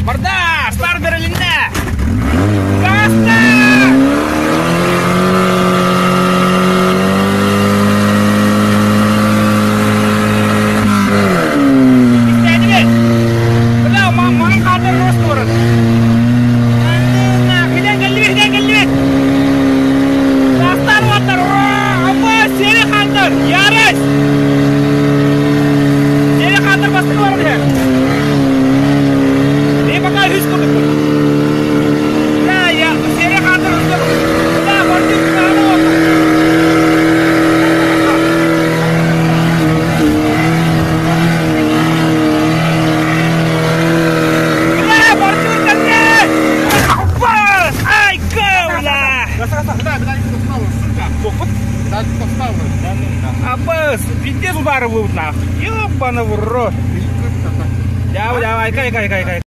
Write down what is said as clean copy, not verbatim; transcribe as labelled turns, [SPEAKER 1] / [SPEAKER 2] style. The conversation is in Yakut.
[SPEAKER 1] Барда! Старт бэрилиннэ! Гаста! Истээтибит! Бля, маҥан хаатыр рост турар. Хитэн кэллибит, хитэн кэллибит! Гаастар уоттар! Апа, сиэри хаантар! Ярость! Сиэри хаантар бастакы баран иһэр. Мен пока үс курдукпун. Бля, я сиэри хаантар устар. Бля, бардым, хааны уоттар. Бля, бордюр кэллэ! Ай, бля! Абас, пиздец удары будут нахуй. Ёбана в рот. Давай, давай, кай, кай, кай, кай.